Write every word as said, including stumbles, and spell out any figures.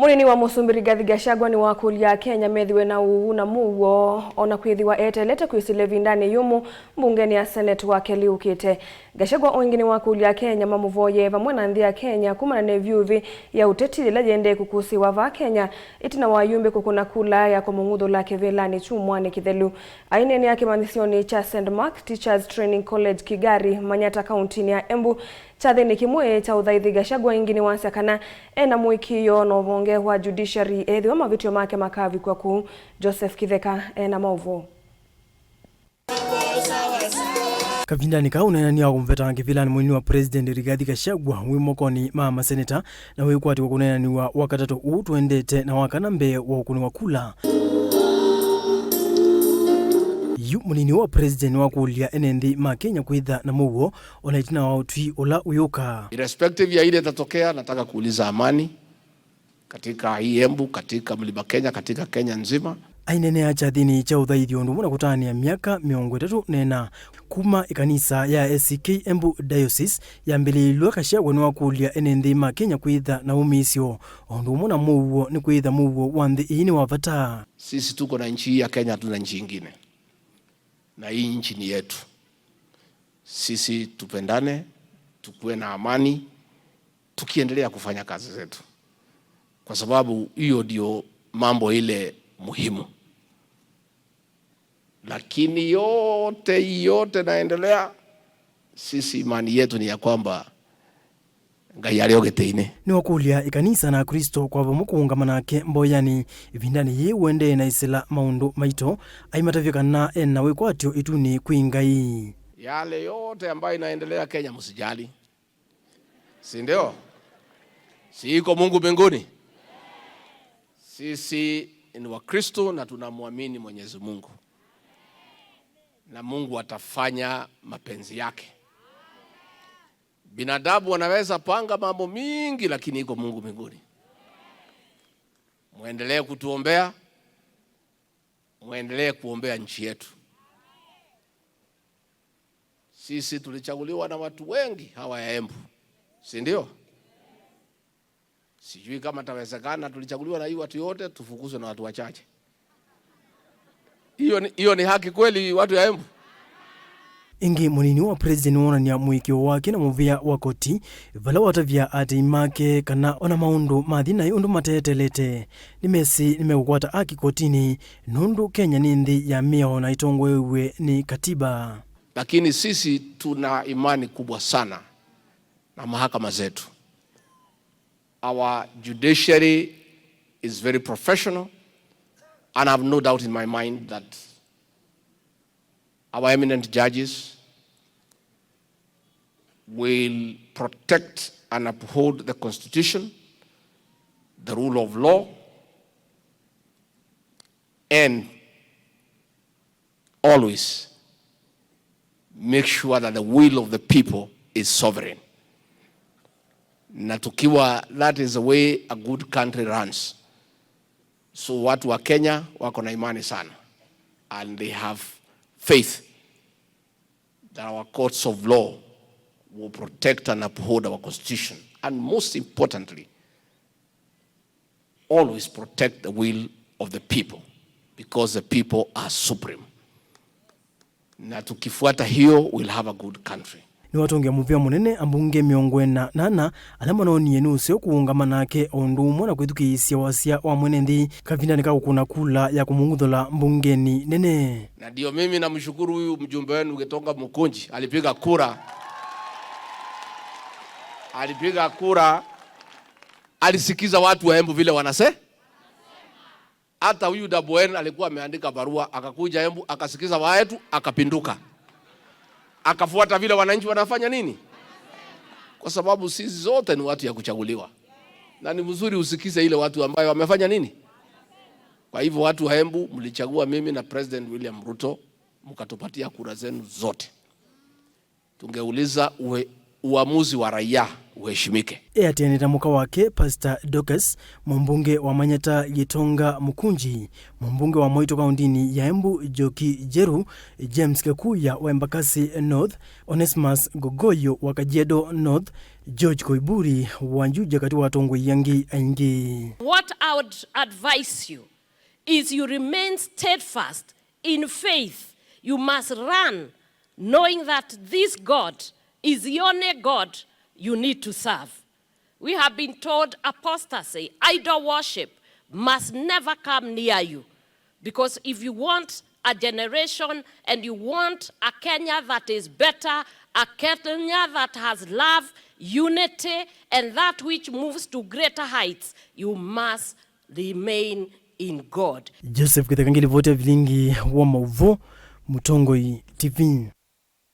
Mũnini wa Mũsumbĩ Rigathi Gachagua nĩwakũlya Akenya methĩwe na ũuu na mũuo, o na kwĩthĩwa eteelete kwĩsĩla ĩvindanĩ yũmũ mbungenĩ ya Senate wa kelĩ yũkĩte. Gachagua o ĩngĩ nĩwakũlya Akenya mamũvoye vamwe na nthĩ ya Kenya kumana na ĩvyũvĩ ya ũteti yĩla yĩendee kũkũsĩĩwa vaa Kenya, ĩtina wa ayumbe kũkũna kula ya kũmũng'uthũla kĩvĩlanĩ kyumwanĩ kĩthelu. Aineenea kĩmanyĩsyonĩ kya Saint Mark Teachers Training College Kĩgari, Manyata, kauntinĩ ya Embu, kyathĩnĩ kĩmwe kya ũthaithi, Gachagua ĩngĩ nĩwasya kana e na mũĩkĩĩo na ũvonge wa judiciary ethĩwa mavĩtyo make makavikwa kũu. Joseph Kĩtheka e na maũvoo. Kavindanĩ kau ũneenany'a wa kũmũvetanga kĩvĩlanĩ, mũnini wa President Rigathi Gachagua wĩ mokonĩ ma maseneta na wĩkwatĩwa kũneenaniw'a Wakatatũ ũũ tũendete na Wakana mbee wa ũkũnĩ wa kula. Yu mũnini wa President nĩwakũlya ene nthĩ ma Kenya kwĩtha na mũuo o na ĩtina wa ũtwi ũla ũyũka. Irrespective ya ile itatokea, nataka kuuliza amani katika hii Embu, katika Mlima Kenya, katika Kenya nzima. Aineenea kyathĩnĩ kya ũthaithi ũndũ ũmwe na kũtanĩa myaka mĩongo ĩtatũ na ĩna kuma ĩkanisa ya A C K Embu Diocese yambĩlĩĩlw'a, Gachagua nĩwakũlya ene nthĩ ma Kenya kwĩtha na wũmĩĩsyo o ũndũ ũmwe na mũuo, nĩ kwĩtha mũuo wa nthĩ ĩĩ nĩ wa vata. Sisi tuko na nchi hii ya Kenya, hatuna nchi ingine, na hii nchi ni yetu. Sisi tupendane, tukuwe na amani, tukiendelea kufanya kazi zetu, kwa sababu hiyo ndio mambo ile muhimu. Lakini yote, yote naendelea, sisi imani yetu ni ya kwamba Ngai arĩ o gĩtĩ-inĩ. Nĩwakũlya ĩkanisa na Aklĩsto kwa vamwe kũũngama nake mboyanĩ ĩvindanĩ yĩĩ ũendee na ĩsĩla maũndũ maito, aimatavya kana e na wĩkwatyo ĩtunĩ kwĩ Ngai. Yale yote ambayo inaendelea Kenya, msijali. Si ndio? Si iko Mungu mbinguni? Sisi ni Wakristo na tunamwamini Mwenyezi Mungu. Na Mungu atafanya mapenzi yake. Binadamu wanaweza panga mambo mingi, lakini iko Mungu mbinguni. Muendelee kutuombea, muendelee kuombea nchi yetu. Sisi tulichaguliwa na watu wengi hawa ya Embu, si ndio? Sijui kama tawezekana tulichaguliwa na hii watu yote, tufukuzwe na watu wachache. Hiyo ni, hiyo ni haki kweli, watu ya Embu? Ĩngĩ, mũnini wa President nĩwonany'a mũĩkĩĩo wake na mũvĩa wa koti, vala watavya aatĩĩi make kana o na maũndũ mathi naĩ ũndũ mateetelete, nĩmesĩ nĩmekũkwata aki kotinĩ, nũndũ Kenya nĩ nthĩ ya mĩao na ĩtongoew'e nĩ katiba. Lakini sisi tuna imani kubwa sana na mahakama zetu. Our judiciary is very professional, and I have no doubt in my mind that our eminent judges will protect and uphold the constitution, the rule of law, and always make sure that the will of the people is sovereign. Na tukiwa, that is the way a good country runs. So watu wa Kenya wako na imani sana, and they have faith that our courts of law will protect and uphold our constitution, and most importantly, always protect the will of the people, because the people are supreme. Na tukifuata hiyo, we'll have a good country. Nĩwatũngĩa mũvea mũnene ambunge mĩongo ĩna na ana ala manoonie nĩ ũseo kũũngama nake o ũndũ ũmwe na kwĩthukĩĩsya wasya wa mwene nthĩ kavindanĩ ka kũkũna kula ya kũmũng'uthũla mbungenĩ nene. Na ndio mimi namshukuru huyu mjumbe wenu Gitonga Mukunji, alipiga kura, alipiga kura, alisikiza watu wa Embu vile wanase. Hata huyu Daboen alikuwa ameandika barua, akakuja Embu, akasikiza watu, akapinduka. Akafuata vile wananchi wanafanya nini? Kwa sababu sisi zote ni watu ya kuchaguliwa. Na ni mzuri usikize ile watu ambayo wamefanya nini? Kwa hivyo watu wa Embu, mlichagua mimi na President William Ruto, mkatupatia kura zenu zote. Tungeuliza ue-, uamuzi wa raia uheshimike. Eatĩanĩte mũka wake Pastor Dorcas, mũmbunge wa Manyata Gitonga Mukunji, mũmbunge wa Mwaitu kaũntĩnĩ ya Embu Njoki Njeru, James Kekuya wa Embakasi North, Onesmus Gogoyo wa Kajiado North, George Koiburi wa Juja katĩ wa atongoi angĩ aingĩ. What I would advise you is you remain steadfast in faith. You must run knowing that this God is the only God you need to serve. We have been told apostasy, idol worship must never come near you. Because if you want a generation and you want a Kenya that is better, a Kenya that has love, unity, and that which moves to greater heights, you must remain in God. Joseph Kĩtheka ngĩlivoti ya vilingi wa maũvoo, Mũtongoi T V.